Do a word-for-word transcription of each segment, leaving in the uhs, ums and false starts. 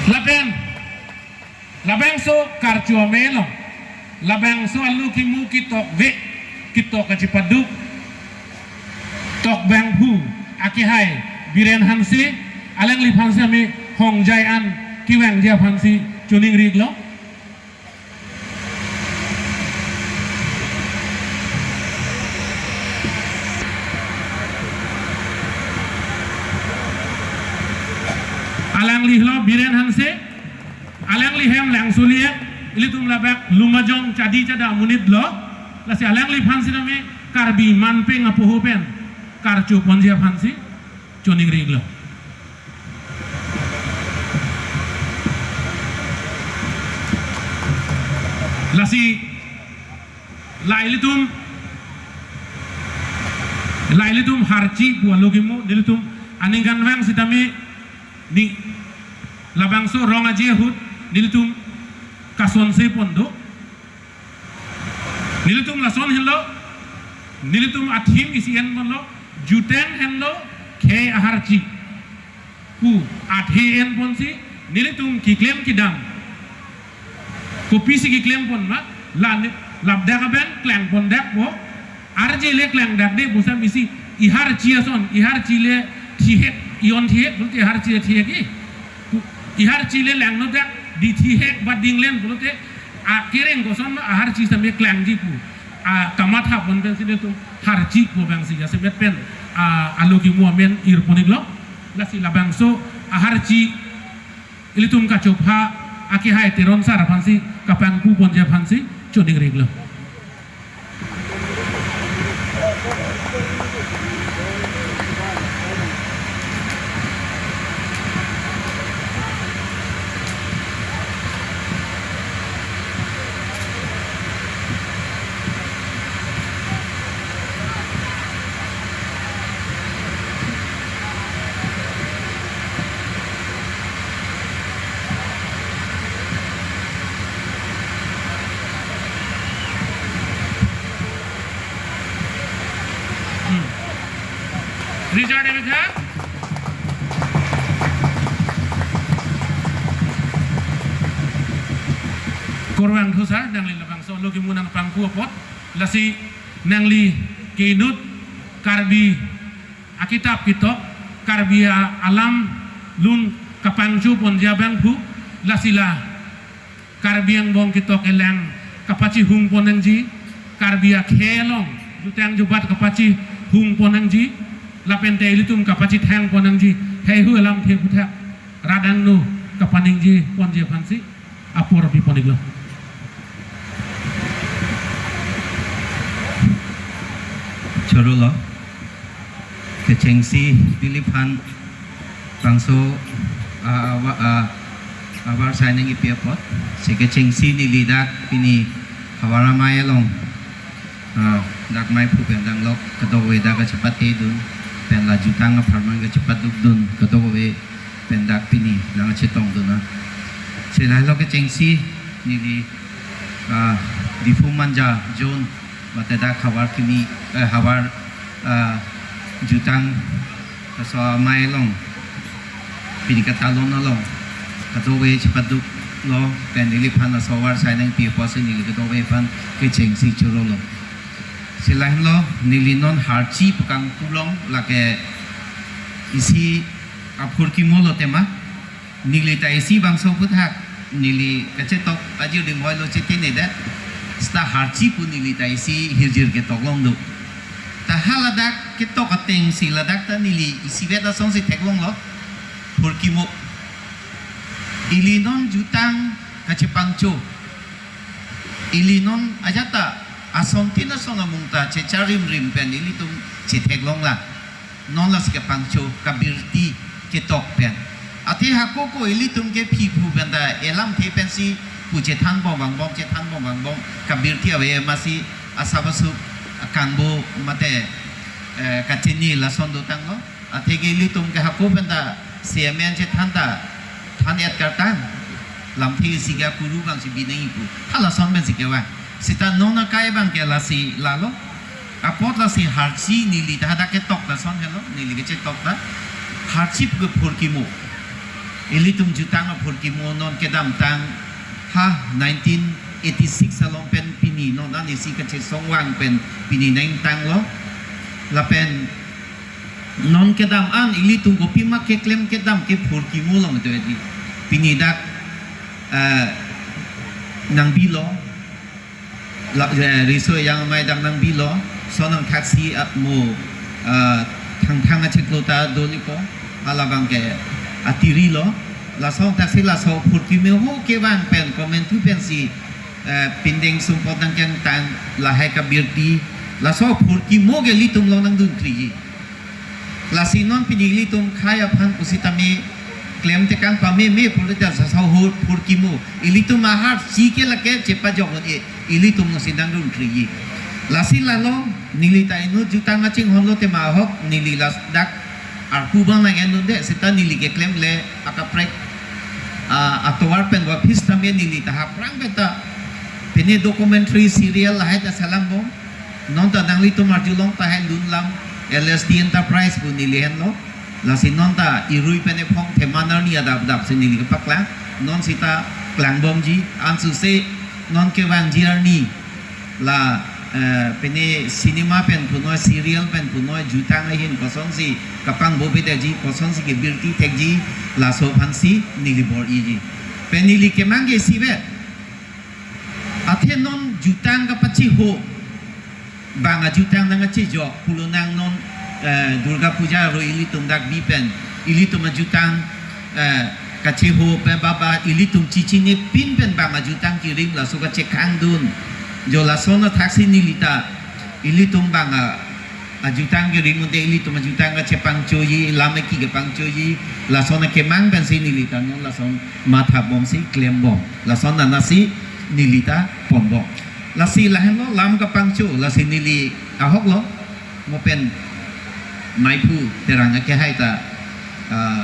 Lapen labangso karcho amei along, labangso alo kimu ketokvek, ketok kachepaduk tokbangphu akehai Biren Hanse, alangliphan sitame hongjai an kevangji aphansi choningri iklo. Alangli lo Biren Hanse, alangli hem Langso Liang, ilitum labak Lumajong Chadi Chada amonit lo, lasi alangliphan sitame Karbi manpeng apoho pen karcho ponji aphansi choningri iklo. Lasi la ilitum, la ilitum Harchi pu alo kimu, nelitum aningkanvang sitame ni labangso rong aje ahut nelitum kasonse pon do. Nelitum lason henlo, nelitum a-theme isi enponlo, Jutang henlo khei aharchi pu athe enponsi nelitum keklem kedam. Kopisi keklem pon ma, la ne-, ladak abang klang pondakpo. Arje le klangdakde pu sitame isi, iharchi ason, iharchi le thihek, i-on thihek, pulote iharchi le thihek i. Pu-, iharchi le langnodak, di thihek ba dinglen, pulote akereng koson ma aharchi sitame klangji pu akamatha pon pensi nelitum harchi pu abangsi jasemet pen, a, alo kimu amen irpon iklo. Lasi labangso aharchi ilitum kachopha akehai Teron sar aphansi kapangpu ponji aphansi choningri iklo. Hmm. Richard Emekha. Kurvangthu sir, nangli labangso alo kimu nangpangpu apot, lasi nangli ke inut Karbi akitap ketok, Karbi a-, alam lun kapangcho ponji abangphu, lasi la Karbi angbong ketok kelang kapachihung pon nangji, Karbi akhei along jutang jubat kapachihung pon nangji, lapente ilitum kapachithang pon nangji, heihui alamthe aputhak rat angno kapaningje ponji aphansi apor pipon iklo. Chorolo. Kechengsi neliphan bangso, ah, awa-, ah, havar sai nangkipi apot. Si kechengsi neli dak pini havar amei along, ah, dak meiphu pen danglok kadokave dak kachepathedun, pen la jutang apharman kachepadukdun kadokave pen dak pini nangkachetongdun na. Si lahelo kechengsi neli, ah, Diphu Manja zone mate dak havar kimi, eh, havar, ah, jutang laso amei along, pini katalon along kadokave chepaduklo, pen neliphan laso havar sai nangpi apotsi neli kadokave aphan kechengsi chorolo. Si lahenlo, neli non harchi pu kangpu along lake isi aphurkimo lo tema. Neli ta isi bangso aputhak, neli kachetok ajir ding hoilo chetine det. Seta harchi pu neli ta isi hirjir ketok long do. Ta haladak ketok atengsi ladak ta neli isivet asonsi theklonglo. Phurkimo. Ili non jutang kachepangcho. Ili non ajat ta asontin ason amung ta checharimrim pen ilitum chetheklongla. Non lasi kepangcho kabirti ketok pen. Athe hako ko ilitum ke phiphu pen ta elamthe pensi pu chethanbom vangbom, chethanbom vangbom, kabirti ave amatsi asap asuk akangbo mate, eh, kachini lason dotanglo. Athe ke ilitum ke hako pen ta C M N chethan ta than-et kartang. Lamthe isi ke akuru abangsi binong pu. Halason pensi kevang. Seta non akai abang ke lasi lalo. Apot lasi harchi neli ta hadak ketok lason helo, neli kachetok ta. Harchi pu ke phurkimo. Ilitum jutang aphurkimo non kedamtang ha nineteen eighty-six along pen pini non an isi kachesongvang pen pini nangtanglo. Lapen non kedam an ilitum kopima keklem kedam ke phurkimo long tu edi. Pini dak, eh, nangbilo. La, eh, riso yang amei dak nangbilo, sonang thaksi at mo, eh, Thangthang achiklo ta doliko, halabang ke atirilo, laso thaksi laso phurkimo ho kevang pen, komantu pensi, eh, pindeng sumpot nangkengtang, lahai kabirti, laso phurkimo ke ilitum along nangdun kriji. Lasi non pini ilitum khei aphan pusitame klem tekang pameme pulote laso ho phurkimo. Ilitum aharchi ke lake chepajok un-e. Ilitum nangsi nangdun kriji. Lasi lalo neli ta inut jutang kachinghonlo tema ahok neli ladak arpu abang nang-endunde seta neli keklemle akaprek, ah, atovar pen vaphi sitame neli ta haprang pen ta pine documentary serial lahai ta salangbom. Non ta nanglitum arjulong tahai lun alam L S D Enterprise pu neli henlo. Lasi non ta irui pen ephong thema arni adap adap si neli kepaklang. Non sita klangbomji, ansose non kevangji arni la, eh, pine cinema pen punoi, serial pen punoi, jutang ahin kosonsi kapangbo bedaji, kosonsi kebirti thekji, laso aphansi neli bor-iji. Pen neli kemang ke isivet. Athe non jutang kapachiho abang ajutang nangkachejok pulonang non, eh, Durga Puja aroi ilitum dak bi pen ilitum ajutang, eh, kacheho pen baba ilitum chichinipin pen abang ajutang kerim laso kachekangdun. Jo lason athaksi neli ta ilitum abang a ajutang kerim unte ilitum ajutang kachepangchoji, lam eki kepangchoji, lason akemang pensi neli ta non lason mathabomsi klembom. Lason anatsi neli ta ponbom. Lasi lahenlo lam kapangcho, lasi neli ahoklo. Mo pen maiphu Terang akehai ta, ah,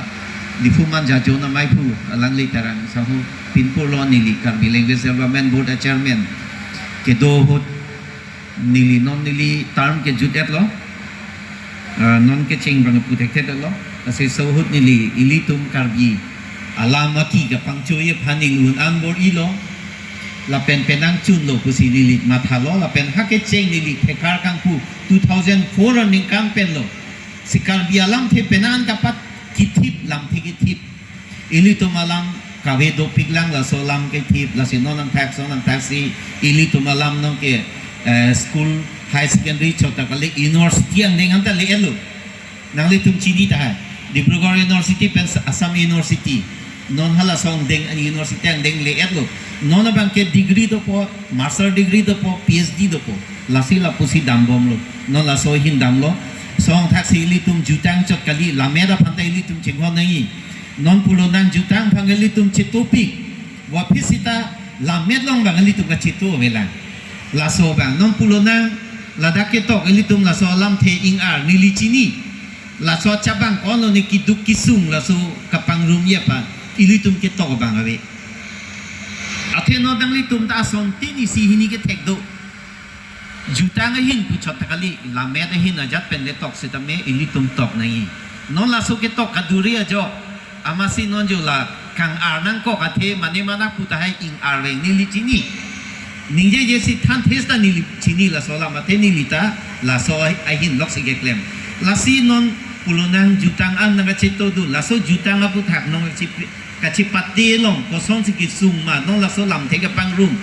Diphu Manja Zone amaiphu alangli Terang sahu pinpurlo, neli Karbi Language Development Board a-chairman kedo ahut neli non neli term kejut-etlo, ah, non kecheng abang pu thekthedetlo. Lasi laso ahut neli ilitum Karbi alam aki kapangchoji aphan neli un-an bor-ilo. Lapen penang chunlo pusi neli mathalo, lapen ha kecheng neli thekar kangpu two thousand four aningkan penlo. Si Karbi alamthe penang kapat kithip, lamthe kithip. Ilitum alam kave dopiklang, laso alam kithip, lasi non nangthak, son nangthaksi ilitum alam nonke, eh, school, high secondary chot ta kali, university angdeng anta le-etlo. Nanglitum chini tahai. Dibrugarh University pen Assam University. Non halaso angdeng, university angdeng le-etlo. Non abang ke degree dopo, master degree dopo, P H D dopo. Lasi lapusi dambomlo. Non laso ahin damlo. Laso athaksi ilitum jutang chot kali, lammet aphan ta ilitum chinghon nangji. Non pulonang jutang aphan ilitum chetopik. Vaphi sita lammet along abang ilitum kacheto avelang. Laso abang non pulonang ladak ketok ilitum laso alamthe ing-ar neli chini. Laso chabang konlo ne keduk kesung laso kapangrumji aphan ilitum ketok abang ave. Athe non nanglitum ta asontin isi hini kethek do. Jutang ahin pu chot ta kali, lammet ahin ajat pen le tok sitame ilitum tok nangji. Non laso ketok kaduri ajok. Amatsi non jo la kang-ar nangkok athe mane mana pu tahai ing-arveng neli chini. Ningjejesi thanthes ta neli chini laso alam athe neli ta laso ahin loksi keklem. Lasi non pulonang jutang an nangkachetodun, laso jutang aphuthak non kachepi kachepate along kosonsi kesung ma, non laso lamthe kepangrum.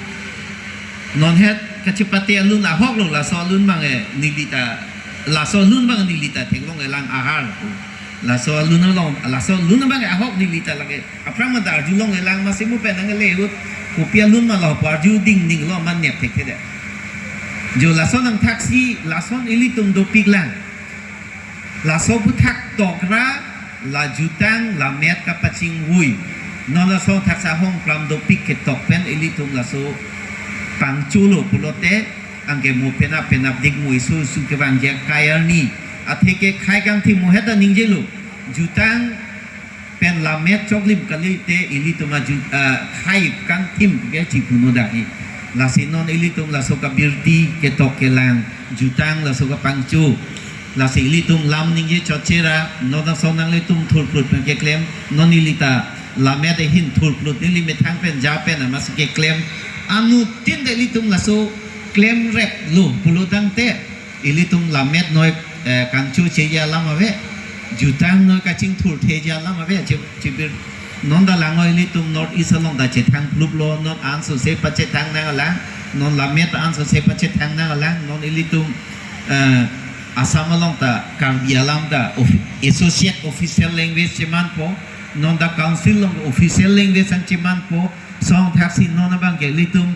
Non het kachepate alun ahoklo, laso alun abang e neli ta, laso alun abang neli ta theklong-elang ahar pu. Laso alun along, laso alun abang e ahok neli ta lake. Aphrang mata arjulong-elang, amatsi mo pen nangle ahut kopi alun ma lo pu arju ding ninglo, aman nep thekthedet. Jo lason nangthaksi, lason ilitum dopiklang. Laso aphuthak tokra la jutang lammet kapachingvui. Non laso athak sahong kram dopik ketok pen ilitum laso pangcholo pulote anke mo penap penap dik mo isu isu kevangji akai arni. Atheke khei kangthim mo het ta ningjelo. Jutang pen lammet choklim kalite ilitum aju, ah, khei kangthim ke chipuno daki. Lasi non ilitum laso kabirti ketok kelang, jutang laso kapangcho. Lasi ilitum lam ningje chotchera, non laso nanglitum thurprut pen keklem, non ili ta Lammet ahin thurplut neli methang pen ja pen amatsi keklem. Anuttin ta ilitum laso klemreplo pulo tangte ilitum lammet noi, eh, kangchocheji alam ave, jutang noi kachingthurtheji alam ave, chi-, chibir. Non ta langnon ilitum North East along ta chethang pluplo, non ansose pachethang nanglang, non lammet ansose pachethang nanglang, non ilitum, eh, Assam along ta Karbi alam ta of-, associate official language chemanpo, non ta council along official language an chemanpo, song thaksi non abang ke ilitum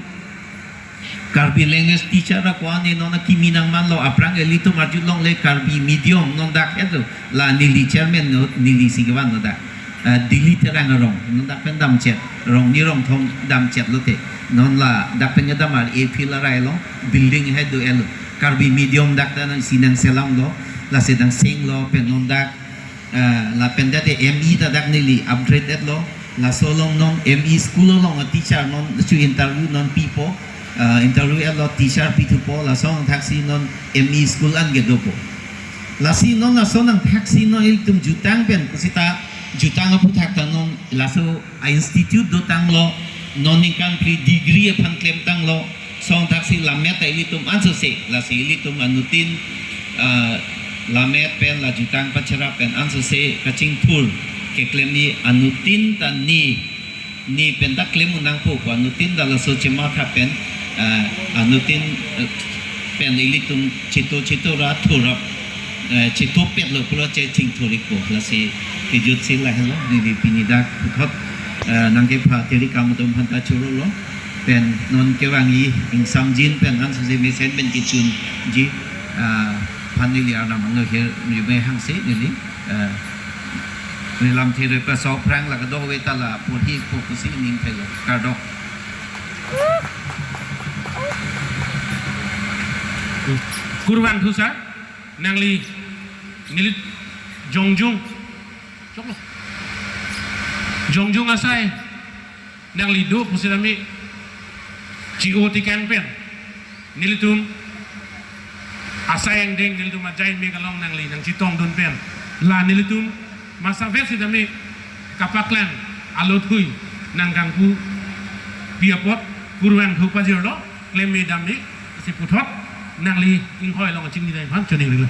Karbi language teacher ako ani non akimi nangmanlo, aphrang ilitum arjulongle Karbi medium non dak edo, la neli chairman no, nelisi kevan no dak. Ah, Delhi Terang arong, non dak pen damchet, rong ni rong thom damchet lote. Non la dak pen kedam ar A P la rai lo, building hai do elo. Karbi medium dak ta nangsi nangselamlo, lasi nangchenglo, pen non dak, ah, lapen dak te M E ta dak neli upgrade etlo, laso along non M E school along a teacher non chu interview non pipo, ah, interview etlo teacher pithupo, laso thaksi non M E school an kedopo. Lasi non laso nangthaksi non ilitum jutang pen, kusita jutang aphuthak ta non laso a institute dotanglo, non ningkan phli degree aphan klemtanglo, song thaksi lammet ta ilitum ansose, lasi ilitum anuttin, ah, lammet pen la jutang pacherap pen ansose kachingthur keklemji anuttin ta ne, ne pen ta klem un nangpo pu anuttin ta laso chematha pen, ah, anuttin, eh, pen ilitum chito chito ra thurap, eh, chito petlo pulo che chingthur ikpo, lasi kejut si lahelo, neli pini dak puthot, eh, nangkepha teri kam atum aphan ta chorolo, pen non kevangji ingsamjin pen ansose mesen pen kechunji, ah, aphan neli Arnam angno ahirjume hangsi neli, eh, neli lamthe roi paso aphrang la kadokave ta la porhi po pusi ning thelo, kardom. Kurvangthu sir, nangli, neli jongjung, choklo. Jongjung asai nangli do pusitame, chi-o tikang pen nelitum asai angdeng, nelitum ajai mek along nangli nangchetongdun pen, la nelitum masavet sitame kapaklang alothui nangkangpupi apot kurvangthu pajirlo, klemme damme, si puthot nangli inghoi along chingni dai aphan choningrilo.